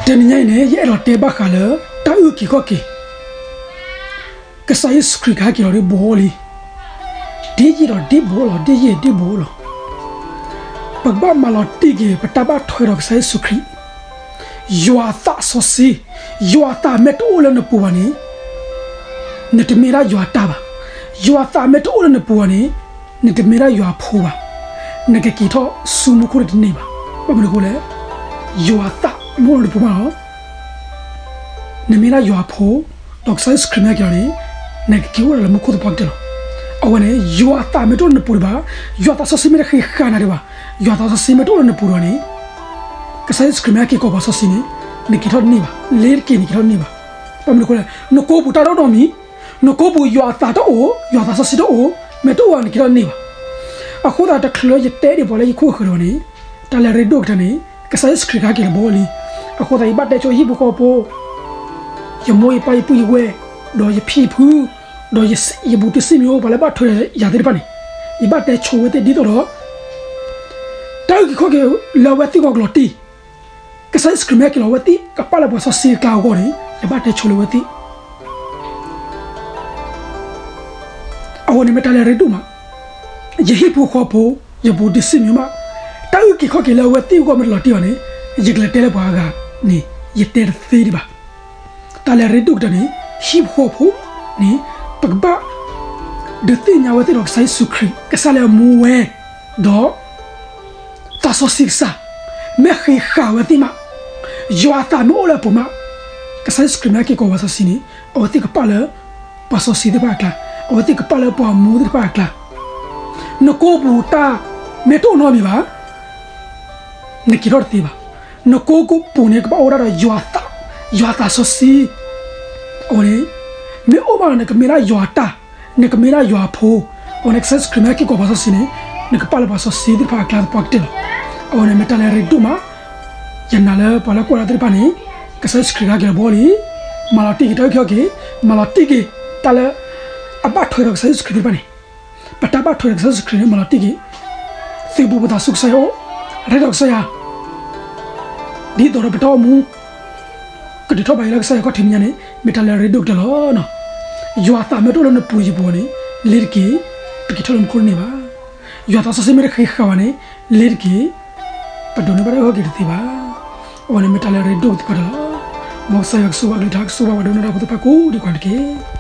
တနံၤညါအံၤန့ၣ် ယအဲၣ်ဒိးတဲဘၣ်ဃးလၢ တၢ်အုၣ်က့ၤခီၣ်က့ၤ ကစၢ်ယ့ၣ်ၡူးခရံာ်ကဟဲက့ၤလီၤဒ်ဘိလံ. ဒ်ယံာ်ဒီးဒ်ဘိလီၤ, ဒ်ယံာ်ဒ်ဘိလီၤ. ပကဘၣ်မၤလီၤတံၢ်က့ၤ ပတၢ်ဘၣ်ထွဲဒီးကစၢ်ယ့ၣ်ၡူးခရံာ်, ယွၤသးစီဆှံ, ယွၤသးမ့ၢ်တအိၣ်လၢနပူၤဘၣ်န့ၣ် နတမ့ၢ်ဒၣ်ယွၤတၢ်ဘၣ်. ယွၤသးမ့ၢ်တအိၣ်လၢနပူၤဘၣ်န့ၣ် နတမ့ၢ်ဒၣ်ယွၤဖိဘၣ်. နကက့ၤထီၣ်ဆူမူခိၣ်န့ၣ်တန့ၢ်ဘၣ်. ဘၣ်မနုၤအဃိလဲၣ်, ယွၤသးမ့ၢ်အိၣ်လၢနပူၤမးလီၤ. နမ့ၢ်ဒၣ်ယွၤဖိ, ဒီးကစၢ်ယ့ၣ်ၡူးခရံာ်မ့ၢ်ဟဲက့ၤလီၤန့ၣ် နကက့ၤအိၣ်ဒၣ်လၢမူခိၣ်သပှၢ်ကတၢၢ်လီၤ. အဝဲန့ၣ် ယွၤသးမ့ၢ်တအိၣ်လၢနပူၤဒံးဘၣ်, ယွၤသးစီဆှံမ့ၢ်တဃ့ဃာ်နၤဒံးဘၣ်, ယွၤသးစီဆှံမ့ၢ်တအိၣ်လၢနပူၤဒီးန့ၣ် ကစၢ်ယ့ၣ်ၡူးခရံာ်မ့ၢ်ဟဲက့ၤကိးပှၤစီဆှံန့ၣ် နက့ၤထီၣ်တန့ၢ်ဘၣ်, လ့ၤတက့ၤနက့ၤထီၣ်တန့ၢ်ဘၣ်. ဘၣ်မနုၤအဃိလဲၣ်, နကိးပူၤတၢ်ဒိၣ်နီတမံၤ, နကိးပူၤယွၤအသးတအိၣ်, ယွၤသးစီဆှံတအိၣ်, မ့ၢ်တအိၣ်ဘၣ်နက့ၤထီၣ်တန့ၢ်ဘၣ်. အဃိသတးတချုးလၢယတဲဒံးပှၤလၢယခိၣ်ဃၢၤဒီးန့ၣ်, တၢ်လၢအရ့ဒိၣ်ကတၢၢ်န့ၣ် ကစၢ်ယ့ၣ်ၡူးခရံာ်ကဟဲက့ၤလီၤဘိလံ. အဃိသတးယဘၣ်တဲဆိယဟံၣ်ဖိဃီဖိ, ယမိၢ်ယပၢ်ယပုၢ်ယဝဲၢ်, ဒီးယဖံယဖု, ဒီးယဘူးတံၢ်စံၣ်မံၤအိၣ် ပှၤလၢဘၣ်ထွဲယၤသ့ၣ်တဖၣ်န့ၣ်, ယဘၣ်တဲဆိဝဲသ့ၣ်ဒ်သိးဒီး တၢ်အုၣ်က့ၤခီၣ်က့ၤလၢအဝဲသ့ၣ်အဂီၢ်ကလီၤတံၢ်, ကစၢ်ယ့ၣ်ၡူးခရံာ်မ့ၢ်ဟဲက့ၤလီၤအဝဲသ့ၣ်ကပာ်လၢပှၤစီဆှံအကျါအဂီၢ်န့ၣ် ယဘၣ်တဲဆိလၢအဝဲသ့ၣ် အဝဲန့ၣ်မ့ၢ်တၢ်လၢအရ့ဒိၣ်မး. ယဟံၣ်ဖိဃီဖိ, ယဘူးတံၢ်စံၣ်မံၤမး, တၢ်အုၣ်က့ၤခီၣ်က့ၤလၢအဝဲသ့ၣ်အဂီၢ်မ့ၢ်တလီၤတံၢ်ဘၣ်န့ၣ်, ယကလဲၤတဲလၢပှၤအဂၤန့ၣ် ယတဲတသ့ဒံးဘၣ်. တၢ်လၢအရ့ဒိၣ်ကတၢၢ်န့ၣ် ဟံၣ်ဖိဃီဖိန့ၣ် ပကဘၣ်ဒုးသ့ၣ်ညါဝဲသ့ၣ်ဒီးကစၢ်ယ့ၣ်ၡူးခရံာ်, ကစၢ်လၢအမူဝဲ, ဒီး သးစီဆှံကစၢ် မ့ၢ်ဃ့ဃာ်ဝဲသ့ၣ်မး, ယွၤအသးမ့ၢ်အိၣ်လၢအပူၤမး, ကစၢ်ယ့ၣ်ၡူးခရံာ်မ့ၢ်ဟဲက့ၤကိးပှၤစီဆှံန့ၣ် အဝဲသ့ၣ်ကပာ်လၢ ပှၤစီဆှံသ့ၣ်တဖၣ်အကျါ, အဝဲသ့ၣ်ကပာ်လၢပှၤမူသ့ၣ်တဖၣ်အကျါ. နကိးပူၤတၢ်မ့ၢ်တအိၣ်နီတမံၤဘၣ် နက့ၤထီၣ်တသ့ဘၣ်. နကိးပူၤန့ၣ် ကဘၣ်အိၣ်ဒၣ်ဒီးယွၤသး, ယွၤသးစီဆှံ. အဝဲန့ၣ် မ့ၢ်အိၣ်ဘၣ်ဒီး နကမ့ၢ်ဒၣ်ယွၤတၢ်, နကမ့ၢ်ဒၣ်ယွၤအဖိ. အဝဲန့ၣ် ကစၢ်ယ့ၣ်ၡူးခရံာ်မ့ၢ်ဟဲက့ၤကိးပှၤစီဆှံန့ၣ် နကပာ်လၢပှၤစီဆှံသ့ၣ်တဖၣ်အကျါသပှၢ်ကတၢၢ်လီၤ. အဝဲန့ၣ်မ့ၢ်တၢ်လၢအရ့ဒိၣ်မး. ယနာ်လၢပှၤလၢကွၢ်တၢ်သ့ၣ်တဖၣ်န့ၣ် ကစၢ်ယ့ၣ်ၡူးခရံာ်ကဟဲက့ၤလီၤဘိလံ. မၤလီၤတံၢ်က့ၤတၢ်အုၣ်က့ၤခီၣ်က့ၤ, မၤလီၤတံၢ်က့ၤ တၢ်လၢ အဘၣ်ထွဲဒီးကစၢ်ယ့ၣ်ၡူးခရံာ်သ့ၣ်တဖၣ်န့ၣ်, ပတၢ်ဘၣ်ထွဲဒီးကစၢ်ယ့ၣ်ၡူးခရံာ်န့ၣ် မၤလီၤတံၢ်က့ၤ, သုးဘူးပသးဆူကစၢ်ယွၤအအိၣ်, ရဲၣ်ဒီးကစၢ်ယွၤ, ဒ်သိးဒီးပတၢ်အိၣ်မူ ကတုၤထီၣ်ဘၣ်ယိၣ်လၢကစၢ်ယွၤခီၣ်ထံးမဲာ်ညါန့ၣ် မ့ၢ်တၢ်လၢအရ့ဒိၣ်ကတၢၢ်လီၤ. ယွၤအသးမ့ၢ်တအိၣ်လၢနပူၤယပူၤန့ၣ် လ့ၤတက့ၤ, ပက့ၤထီၣ်လၢမူခိၣ်တန့ၢ်ဘၣ်. ယွၤသးစီဆှံမ့ၢ်တဃ့ဃာ်ဘၣ်န့ၣ် လ့ၤတက့ၤ, ပဒိးန့ၢ်ဘၣ်တၢ်အုၣ်က့ၤခီၣ်က့ၤတသ့ဘၣ်. အဝဲန့ၣ်မ့ၢ်တၢ်လၢအရ့ဒိၣ်သပှၢ်ကတၢၢ်လီၤ. မ်ကစၢ်ယွၤကဆိၣ်ဂ့ၤအကလုၢ်ကထါ, ကဆိၣ်ဂ့ၤပှၤဒိကနၣ်တၢ်ဖိသ့ၣ်တဖၣ်ကိးဒံးကွၢ်တက့ၢ်.